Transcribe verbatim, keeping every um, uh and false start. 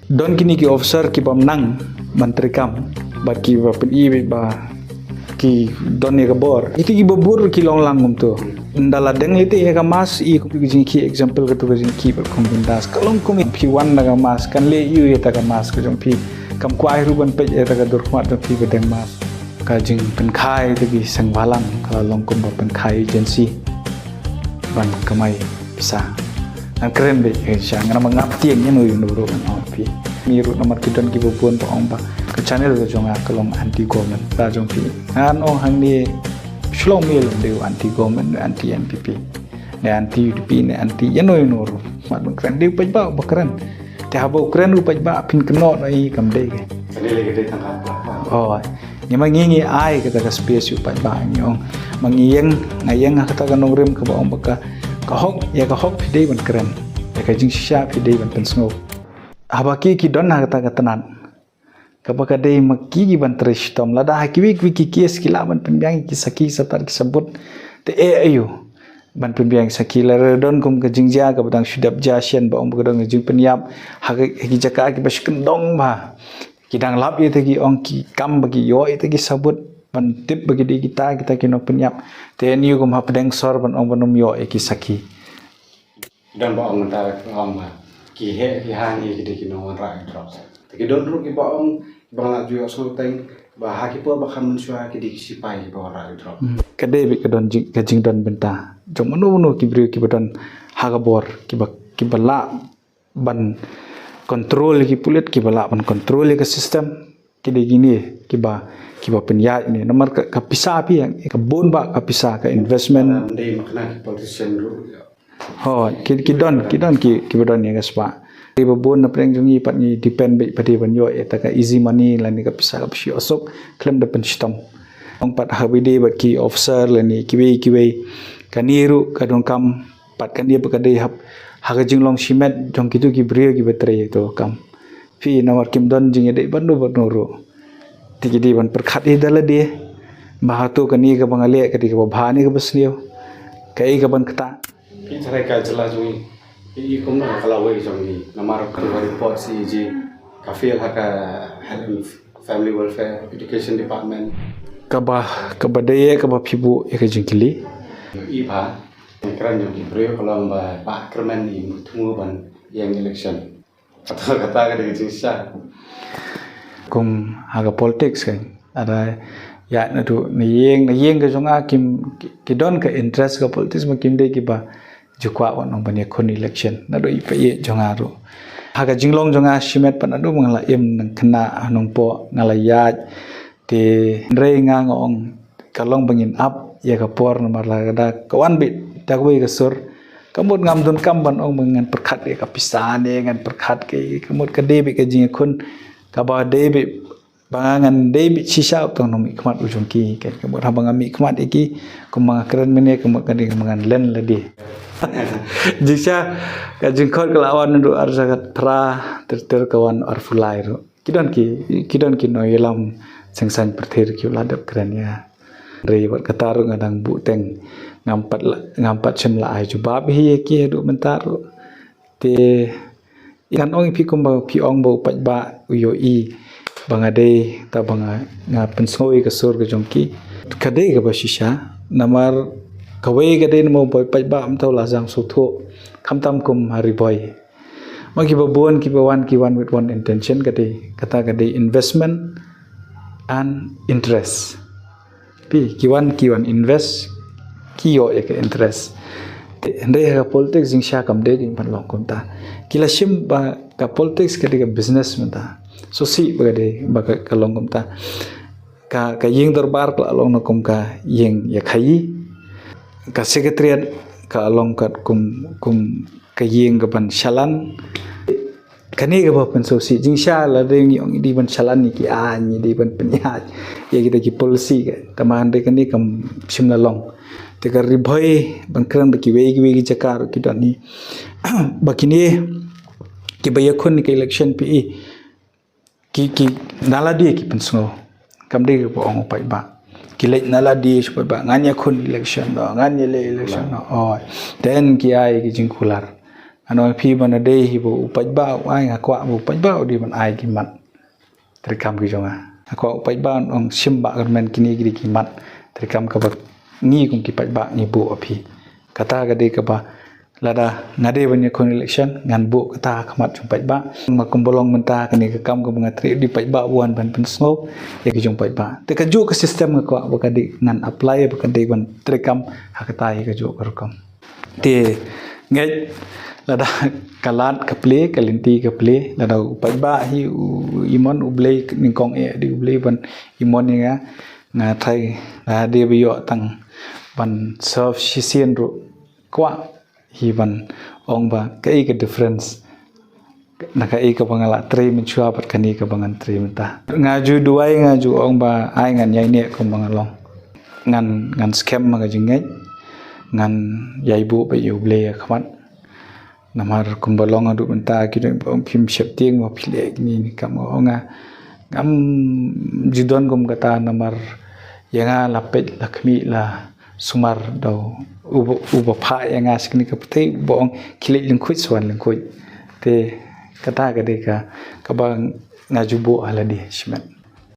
Don kine ki officer ki bym nang ban treikam, bad ki ba pyni ba ki don ïa ka bor. Ite ki ba bun ki long lang kumto. Ynda la deng lite ïa ka mask, i kum ki jingki example ka tu ka jingki bad kum bin das. Ka long kum phi wan da ka mask, kan leh ïa kata ka mask ka jong phi. Kam kwah ruh ban peit ïa kata ka dur khmat jong phi ba deng mask. Ka jingpynkhie ïa ki seng bhalang ka la long kum ba pynkhie agency ban kamai pisa. Ngan kren beit, eh, sha, ngan, ngam tieng ïa no ïa no ruh ngan ong phi. Ni ruh namar ki don ki ba bun ba ong ba ka channel ka jong nga ka long anti government. Ka jong phi, ngan ong hangne shlong, me long dei anti government, anti N P P, ne anti U D P, ne anti ïa no ïa no ruh. Mat ban kren, dei u paidbah ba kren. Te haba u kren u paidbah, phin kynnoh noh ïa i, kam dei ke. Kane lei ka dei tang ka. Oh, ngi ma ngi ngi ai kata ka space u paidbah, ngi ong. Ma ngi ïeng, nga ïeng ha kata ka nongrim kaba ong ba ka, ka hok, ïa ka hok phi dei ban kren. Ïa ka jingshisha phi dei ban pynsngew. Haba ki ki don ha kata ka tnat, kaba ka dei ma ki ki ban trei shitom. Lada ha kiwei kiwei ki case ki lah ban pynbiang ki sakhi, satar ki sabut, te eh aïu ban pynbiang sakhi? Lada don kum ka jingjia kaba dang shu dep jia shen ba ong ba ka don ka jingpynïap ha ki, ha ki jaka kiba shu kyndong bha, ki dang lap ïa kata ki ong ki kam ba ki ïoh ïa kata ki sabut ban tip ba ki dei kita, kita ki nongpynïap. Te ïa kum hapdeng sor ban ong ban ym ïoh ïa ki sakhi. Don ba ong mynta, ba ong ba ki heh ki hang ïa ki dei ki nongwanrah ïa ki drugs. Te ki don ruh ki ba ong, ba nga la ju ïohsngew teng ba ha ki por ba kham mynshuwa ki dei ki sipai ki ba wanrah ïa ki drugs. Hmm. Ka dei beit ka don jing, ka jingdon bynta jong mano mano ki briew kiba don ha ka bor, kiba, kiba lah ban control ïa ki pulit, kiba lah ban control ïa ka system. Ki dei kine kiba, kiba pynïaid ne. Namar ka, ka pisa phi, ka bun ba ka pisa, ka investment. Ym dei ma kane ki politician ruh. Ho, ki, ki don, ki don ki, kiba don ïa ka spah. Kiba bun na pdeng jong ngi pat ngi depend beit pat ban ïoh ïa kata ka easy money lane ka pisa kaba shu ïoh suk khlem da pynshitom. Ong pat haba ïadei bad ki officer lane kiwei kiwei, kane ruh ka donkam pat kane ba ka dei hap ha ka jinglong shimet jong kitu ki briew kiba trei ïa kato ka kam. Phi, namar kim don jingïadei bad no bad no ruh. Te ki dei ban pyrkhat ïa da lade ba hato kane kaba nga leh ka dei kaba bha ne kaba sniew, kaei kaban ktah. Phi, tharai ka jylla jong ngi, phi i kumno ka lawei jong ngi, namar ka report C A G ka fail ha ka Health and Family Welfare, Education Department. Kaba, kaba dei ïa kaba phi buh ïa ka jingkylli. I ba, kren jong ki briew ka long ba, ba kyrmen i thmu ban ïeng election. Kata, kata ka dei ka jingshisha. Kum ha ka politics kan, ada ïa naduh na ïing, na ïing ka jong nga kim, ki, ki don ka interest ka politics, ma kim dei kiba ju kwah wan ong ban ïakhun election. Naduh i paieit jong nga ruh. Ha ka jinglong jong nga shimet pat naduh ba nga la im nang khynnah ha Nongpoh nga la ïaid. Te hynrei nga nga ong ka long ba ngin ap ïa ka por namar lada ka wan beit da kawei ka sur, ka mut ngam donkam ban ong ba ngan pyrkhat ïa ka pisa ne ngan pyrkhat ka, ka mut ka dei beit ka jingïakhun kaba dei beit ba nga ngan dei beit shisha u tang nongmihkhmat u jong ki. Ka, ka mut haba nga mihkhmat ïa ki, kumba nga kren mynne, ka mut ka dei ba ngan len lade. Jingshisha ka jingkhot ka la wan naduh arhajar khatphra, ter ter ka wan arphew lai ruh. Ki don ki, ki don ki nongïalam seng saiñ pyrthei ki la dep kren ïa. Hynrei bad kata ruh nga dang buh teng, ngam pat la, ngam pat shym la ai jubab hi ïa ki haduh mynta ruh. Te ngan ong ïa phi kumba phi ong ba u paidbah u ïohi ba nga dei, ta ba nga, nga pynsngew ïa ka sur ka jong ki. Ka dei kaba shisha namar kawei ka dei namar ba u paidbah mynta u la jam sngewthuh, khamtam kum ha Ri Bhoi. Ma kiba bun kiba wan ki wan with one intention, ka dei, kata ka dei investment and interest. Phi, ki wan ki wan invest, ki ïoh ïa ka interest. Hynrei ha ka politics jingshisha kam dei, jingpynlong kumta. Ki la shim ba ka politics ka dei ka business mynta. Sngewsih ba ka dei ba ka, ka long kumta. Ka, ka ïing dorbar ka la long na kum ka ïing ïakhaïi. Ka secretariat ka long kat kum, kum ka ïing kaban shalan. Kane kaba pynsngewsih, jingshisha lada ngi ong ngi dei ban shalan ïa ki aiñ, ngi dei ban pynïaid ïa kita ki policy ka, tangba hynrei kane kam shym la long. Te ka Ri Bhoi ban kren ba kiwei kiwei ki jaka ruh ki don hi. Ba kine kiba ïakhun ïa ka election, phi i, ki, ki na lade ki pynsngew. Kam dei kaba ong u paidbah. Ki leit na lade sha u paidbah, ngan ïakhun election noh, ngan ïaleh election noh. Oh, then ki ai ki jingkular. Ngan ong ïa phi ba na dei hi ba u paidbah u ai, nga kwah ba u paidbah u dei ban ai ki mat treikam ki jong nga. Nga kwah u paidbah un ong shim bah kyrmen, kine ki dei ki mat treikam kaba ngi kum ki paidbah ngi buh ha phi. Kata ka dei kaba lada nga dei ban ïakhun election, ngan buh kata ha khmat jong paidbah. Ma kumba long mynta kane ka kam kaba nga trei, u dei paidbah ba wan ban pynsngew ïa ki jong paidbah. Te kajuh ka system nga kwah ba ka dei ngan apply, ba ka dei ban treikam ha kata hi kajuh ka rukom. Te ngeit lada ka lad ka plie, ka lynti ka plie, lada u paidbah hi u imon, U Blei nyngkong eh dei U Blei ban imon ïa nga. Nga trai lada dei ba ïoh tang ban serve shisien ruh, kwah hi ban ong ba kaei ka difference na kaei kaba nga la trei mynshuwa bad kane kaba ngan trei mynta. Nga ju duwai, nga ju ong ba ai ngan ïaineh kumba nga long. Ngan, ngan skhem ha ka jingngeit, ngan ïai buh beit ïa U Blei ha khmat. Namar kumba long haduh mynta ki don ba ong phim sheptieng ba phi leh kine kine kam, nga ong nga ngam ju don kum kata, namar ïa nga la peit la khmih la sumar da uba, uba phah ïa nga sha kane ka pyrthei, uba ong khie leit lyngkhuid sa wan lyngkhuid. Te kata ka dei ka, kaba nga ju buh ha lade shimet.